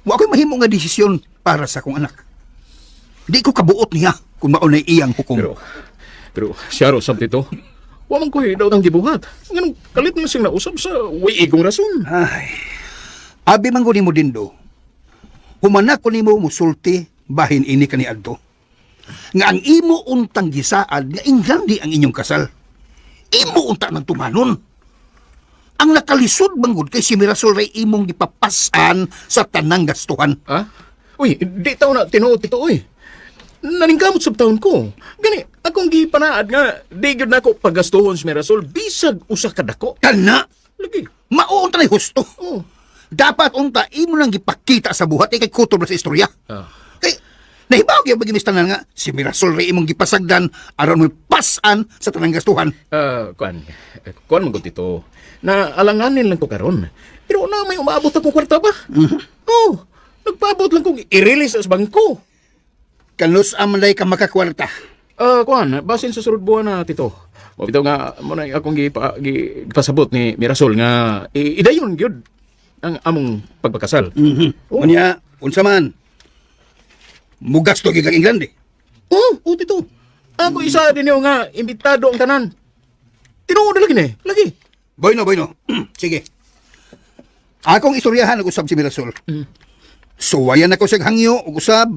Wa ko'y mahimo nga desisyon para sa akong anak. Di ko kabuot niya kung maunay iyang hukom. Pero siya ro sab tito. Wa man ko'y daw ang gibuhat. Nganong kalit man siyang nausab sa way igong rason. Ay. Abi man ko nimo Dindo. Humana ko nimo musulti bahin ini kaniadto. Nga ang imo untang gisaad nga ingrandi ang inyong kasal. Imo unta ng tumanon. Ang nakalisod manggod kay si Mirasol ray imong gipapasan sa tanang gastuhan. Ha? Uy, di taw na tinuod tito oy. Naningkamot sa taon ko. Gani, akong gipanaad nga di gyud nako pagastuhon si Mirasol bisag usa ka dako. Kana Lagi. mao unta nay husto. Oh. Dapat unta imo nang gipakita sa buhat eh, kay kutob na sa istorya. Ah. Kay nahibaw gyud ba gimistanan nga si Mirasol ray imong gipasagdan aron mo pasan sa tanang gastuhan. Ah, kuan. Kuan man gud tito. Na alanganin lang ko karon. Pero na may umaabot akong kwarta ba? Oh, nagpaabot lang kong i-release sa bangko. Kanus amalay ka makakwarta. Ah, kuan, basin sa sunod buwan na tito. Mao bitaw nga mo na akong gipasabot ni Mirasol nga idayon gyud ang among pagpakasal. Mm-hmm. Oh. Unya, unsa man. Mugasto gyud ang England eh. Oh, oh tito. Ako isa din yung nga imbitado ang tanan. Tinuod na lagi ni, lagi. Bueno, bueno. Sige. Akong istoryahan og usab si Mirasol. Suwayan ako sa hangyo og usab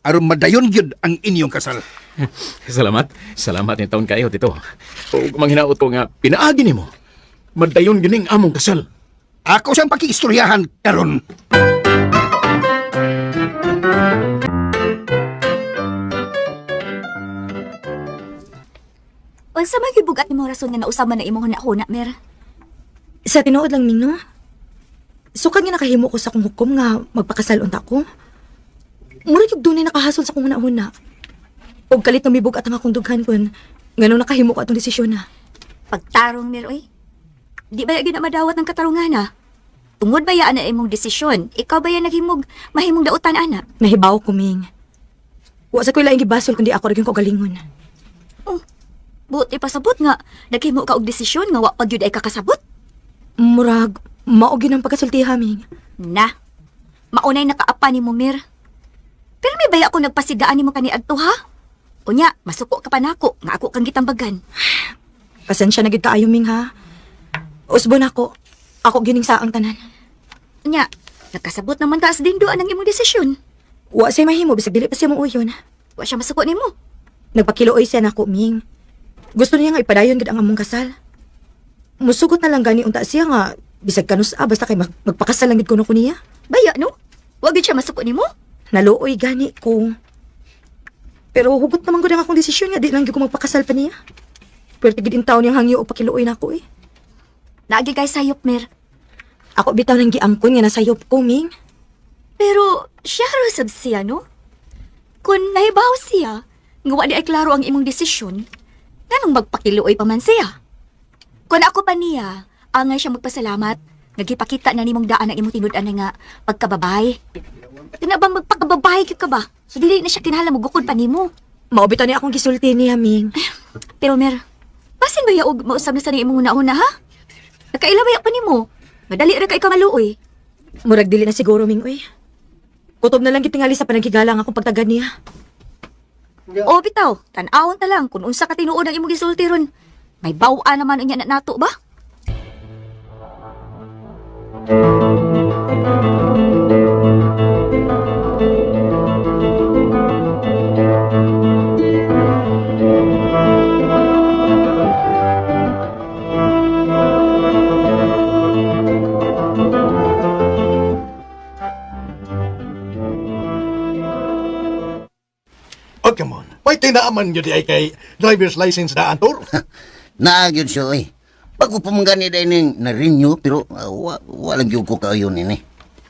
aron madayon gyud ang inyong kasal. Salamat. Salamat ni taon kayo, tito. O manghinaot ko nga pinaagi nimo. Madayon gining among kasal. Ako siyang pakiistoryahan karon. Unsa may gibugat nimo rason nga nausaman na imong hunahuna, Mer? Sa tinuod lang, Ming, no? Sukad nga nakahimo ko sa akong hukom nga magpakasal unta ko. Murag yung dunay nakahasol sa akong hunahuna. Og kalit na mibug at ang akong dughan kun nganong nakahimo ko atong desisyon na. Pagtarong, Mer, oy. Di ba gina madawat ng katarungan, ha? Tungod ba ya ana imong desisyon? Ikaw ba ya naghimog mahimong dautan ana? Nahibaw ko, Ming. Wa sa ko'y laing gibasol kundi ako ra gyud kaugalingon. Oh, buot ipasabot nga naghimo ka og desisyon nga wa pa gyud ay kakasabot. Murag mao gyud ang pagkasultiha, Ming. Na. Maunay nakaapa nimo, Mir. Pero may baya ako nagpasidaan nimo kaniadto ha? Unya, masuko ka pa nako nga ako kang gitambagan. Pasensya na gyud kaayo, Ming, ha. Usbon ako. Ako gining saang tanan. Unya, nakasabot naman taas dindo anang imong desisyon. Wa say mahimo bisag dili pa siya muuyon. Wa siya masuko nimo. Nagpakiluoy siya nako, Ming. Gusto niya nga ipadayon gid ang among kasal. Musugot na lang gani unta siya nga bisag kanus basta kay magpakasal lang gid kuno ko niya. Baya no? Wa gyud siya masuko nimo? Naluoy gani ko. Pero hugot naman gud ang akong desisyon nga di lang gyud ko magpakasal pa niya. Pwerte gid in taon niyang hangyo og pakiluoy nako eh. Naagi kay sayop, Mir. Ako bitaw nang giangkon nga nasayop ko, Ming. Pero siya ra sab siya, no? Kung nahibaw siya, nga wa di ay klaro ang imong desisyon, nganong magpakiluoy pa man siya? Kung ako pa niya, angay siya magpasalamat, nagipakita na nimong daan ang imong tinud-an nga pagkababay. Kana bang magpakababay gyud ka ba? So dili na siya kinahanglan mogukod pa nimo. Mao bitaw ni akong gisulti niya, Ming. Pero Mer, basin ba ya og mausab na sa imong una-una ha? Nakaila ba ya pa nimo? Madali ra kay ka maluoy. Murag dili na siguro, Ming, uy. Kutob na lang gitingali sa panaghigala ang akong pagtagad niya. O bitaw, tan-awon ta lang kung unsa ka tinuod ang imong gisulti ron. May baw-a naman unya na nato ba? Oh, come on. May tinaaman yun di ay kay driver's license na antor. Naa gyud siya oy. Bago pa man gani dai ning na-renew pero wa lang gyud ko kaayo nini.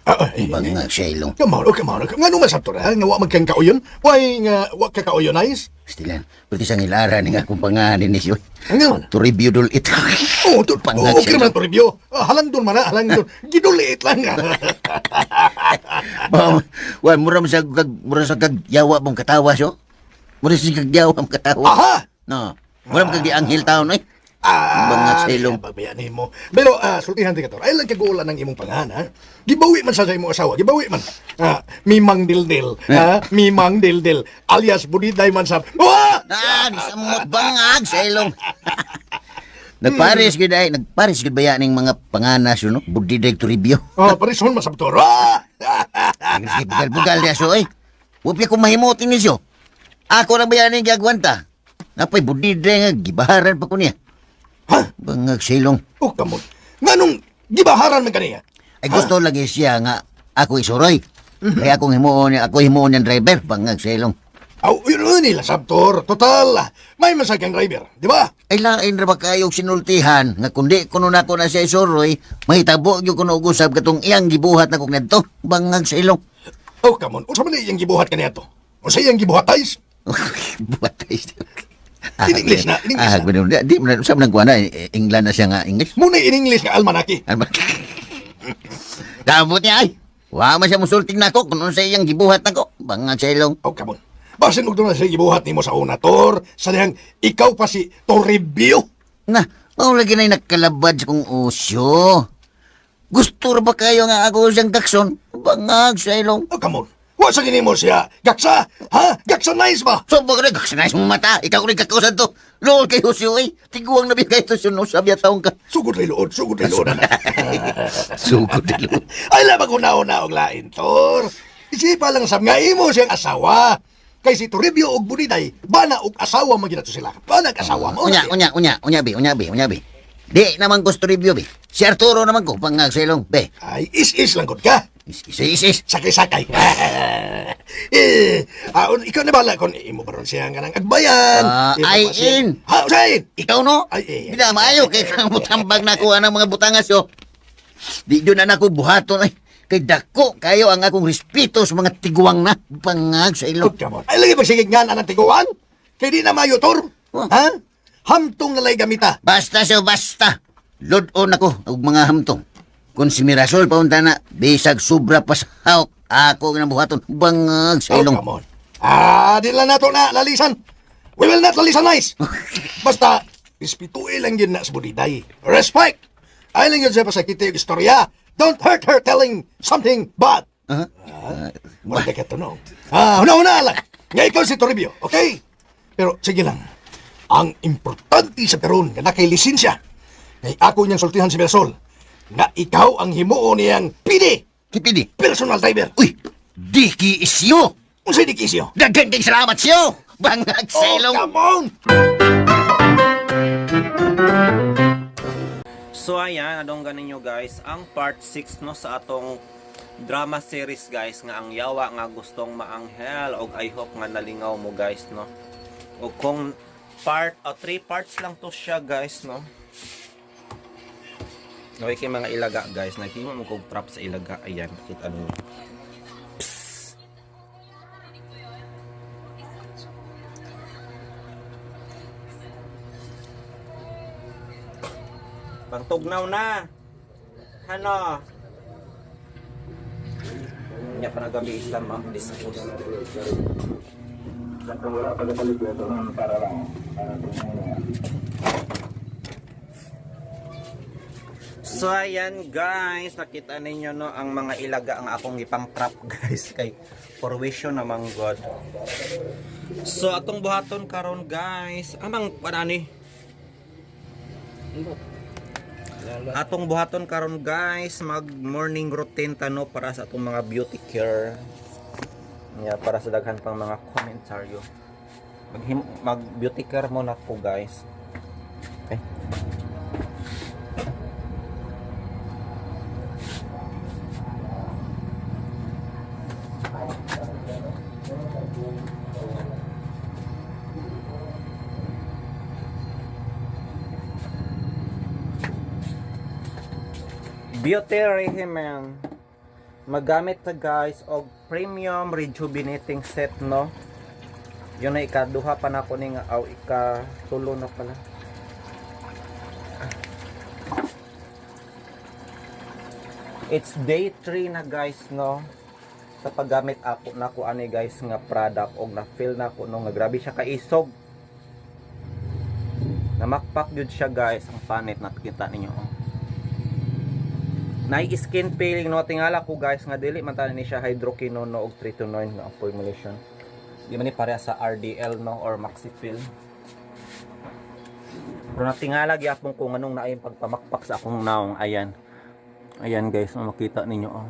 Ah, ay, Bang nga siya ilong. Come on, oh, come on. Nga naman sa ha? Nga wa magkang kauyon? Why nga wa ka kauyon, nice? Stilan, pwede siyang ilara ni nga akong pangalan ni siya. Ang naman. To review dul it. Oh, to, Pangag oh, okay siya naman to review. Ah, halang doon man, halang doon. Gidulit lang. Ba, wa mura man sa kag mura sa kag yawa mong katawa siya. Mura sa kag yawa mong katawa. Aha! No. Mura man kag di anghel taon oy. Ah, Bangag sa ilong. Babayan nimo. Pero sultihan ti ka, Tor. Ay lang kagulan ng imong pangalan, ha? Gibawi man sa imong asawa, gibawi man. Ah, Mimang Dildil, ha? Mimang Dildil alias Budiday man sa. Wah! Ah, samot bangag sa ilong. Nagpares gid ay, nagpares gid baya ning mga panganas yun, no? Budiday Toribio. Oh, parison man sa Tor. Ah! Sige, bugal-bugal niya so, eh. Huwag ko mahimutin ni siyo. Ako lang ba yan ang gagawanta? Napay budiday nga, gibaharan pa ko niya. Ha? Bangag sa ilong. Oh, kamon. Nganong gibaharan man kaniya? Ay gusto lagi siya nga ako isuroy. Kaya akong himuon niya, ako himuon niyang driver, bangag sa ilong. Aw, yun yun nila sabtor. Total, may masakang driver, di ba? Ay lain ra ba kayong sinultihan nga kundi kuno nako na siya isuroy, mahitabo gyud kuno og usab katong iyang gibuhat na kog ngadto, bangag sa ilong. Oh, come on. Unsa man iyang gibuhat kaniya to? Unsa iyang gibuhat tais? Buhat ay. In English na, in English Ah, na. di, di man sa man na England na siya nga English. Muna in English nga almanaki. Ano ba? Damot niya ay. Wa man siya musulting nako kung unsa iyang gibuhat nako, bangag sa ilong. Oh, come on. Basin og doon na siya gibuhat nimo sa una, Tor. Sa dihang ikaw pa si Toribio. Na, mao lagi na'y nagkalabad sa kong usyo. Gusto ra ba kayo nga ako siyang gakson? Bangag sa ilong. Oh, come on. Wa sa nimo siya. Gaksa! Ha? Gaksa nice ba? So, baka na, gaksan na mata. Ikaw ko rin kakausan to. Lord kay Usyo, eh. Tiguang na bigay ito siya, no? Sabi at taong ka. Sugod ray luod, sugod ray luod na. Sugod na luod. Ay labag una-una og lain, Tor. Isipa lang sab nga imo siyang asawa. Kay si Toribio og Buniday, bana og asawa man ginato sila. Bana og asawa mo. Unya, unya, unya, unya, be, unya, be, unya, be. Di naman ko sa Toribio, be. Si Arturo naman ko, bangag sa ilong, be. Ay, is-is lang gud ka. Is, is, is, is. Sakay-sakay. Eh, ikaw na bala kung imo ba ron siya nga nang agbayan. Ah, Imo ba ay, siya- in. Ha, usain. Ikaw, no? Ay, eh. Di na, maayo. Kay kang butambag na ko ang mga butangas, yo. Di doon na nako buhaton, ay. Kay dako kayo ang akong respeto sa mga tiguang na bangag sa Oh, ilong. come on. Ay, lagi pagsigig nga na ng tiguan. Kay di na mayo, Tor. Oh. Ha? Hamtong nalay gamita. Basta siya, basta. Ludon ako og mga hamtong. Kung si Mirasol paunta na, bisag sobra pa sa hawk, ako nga buhaton, bangag sa Oh, ilong. come on. Ah, di lang nato na lalisan. We will not lalisan nice. Basta, respetuin lang yun na sa budiday. Respect! Ay lang yun siya pasakiti yung istorya. Don't hurt her telling something bad. Uh-huh. Wala ka to, no? Ah, una-una lang. Nga ikaw si Toribio, okay? Pero sige lang. Ang importante sa karon nga nakay lisensya. Ngay ako niyang sultihan si Mirasol. Nga ikaw ang himuo niyang PD, Kipidi. personal driver. Uy, di ki isyo. Unsay di kisyo? Daghan kay salamat siyo. Bangag sa Oh, ilong. come on! So ayan, anong ganin nyo guys, ang part 6 no sa atong drama series guys nga ang yawa nga gustong maanghel og I hope nga nalingaw mo guys no. O kung part o 3 parts lang to siya guys no. Okay kay mga ilaga guys, naghimo mo kog trap sa ilaga. Ayan, kita niyo. Pangtugnaw na. Ano? Nya pa nagami Islam ah, dispose. So ayan guys, nakita ninyo no ang mga ilaga ang akong ipang trap guys kay forwisyo namang god. So atong buhaton karon guys, amang panani. Atong buhaton karon guys, mag morning routine tano para sa atong mga beauty care. Yeah, para sa daghan pang mga komentaryo. Mag mag beauty care muna ko guys. Okay. Beauty regimen. Magamit ta guys og premium rejuvenating set no. Yun na ikaduha pa na ako ni nga aw ikatulo na pala. It's day 3 na guys no. Sa paggamit ako na ko ani guys nga product og na feel na ko no nga grabe siya kaisog. Namakpak jud siya guys, ang panit nakita ninyo oh. Nay skin peeling no, tingala ko guys nga dili man tani ni siya hydroquinone no og tretinoin nga ang formulation. Di man ni pareha sa RDL no or Maxipil. Pero natingala gyapon ko nganong naay pagpamakpak sa akong naong. Ayan. Ayan guys, no, makita ninyo oh.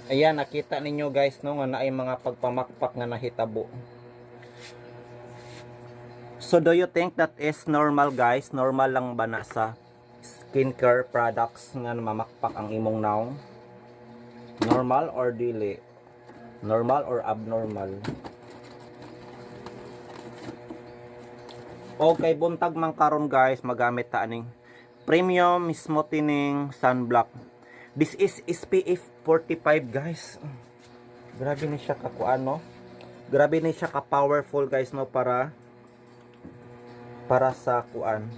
Ayan, nakita ninyo guys no nga naay mga pagpamakpak nga nahitabo. So do you think that is normal guys? Normal lang ba na sa skincare products nga mamakpak ang imong naong? Normal or dili? Normal or abnormal? Okay, buntag man karon guys, magamit ta aning premium smoothening sunblock. This is SPF 45 guys. Grabe ni siya kakuan no. Grabe ni siya ka powerful guys no para para sa kuan.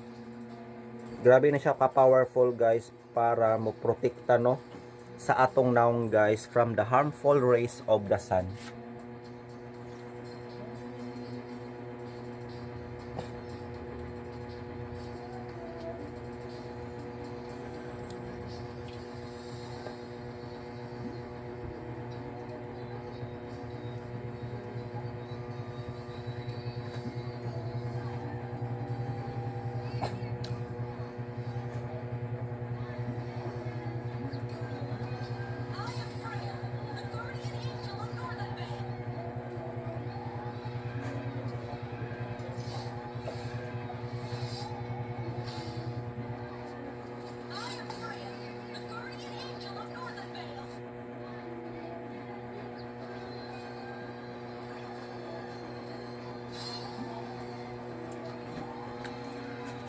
Grabe ni siya ka powerful guys para mo protekta no sa atong naong guys from the harmful rays of the sun.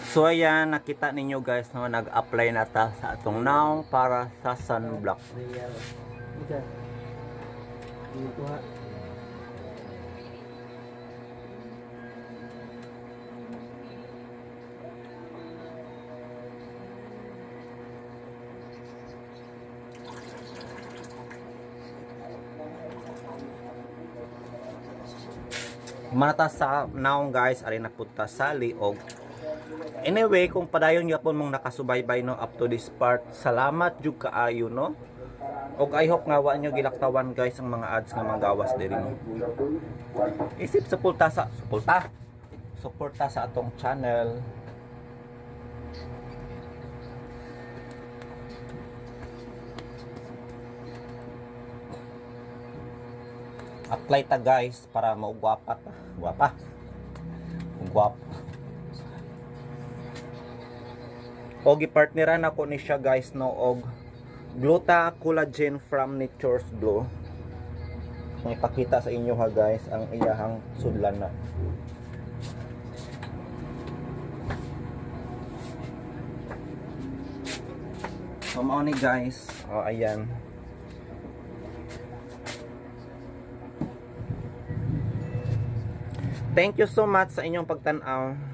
So ayan, nakita ninyo guys no, nag-apply na ta sa atong naong para sa sunblock. Manata sa naong guys, ari na punta sa liog. Anyway, kung padayon gyapon mong nakasubaybay no up to this part, salamat jud kaayo no. Og I hope nga wa nyo gilaktawan guys ang mga ads nga manggawas diri no. Isip suporta sa suporta. Suporta sa atong channel. Apply ta guys para maugwapa ta. Gwapa. Ugwapa. Og gipartneran ako ni siya guys no og Gluta Collagen from Nature's Glow. Kung ipakita sa inyo ha guys ang iyahang sudlan na. So mao ni guys. Oh ayan. Thank you so much sa inyong pagtan-aw.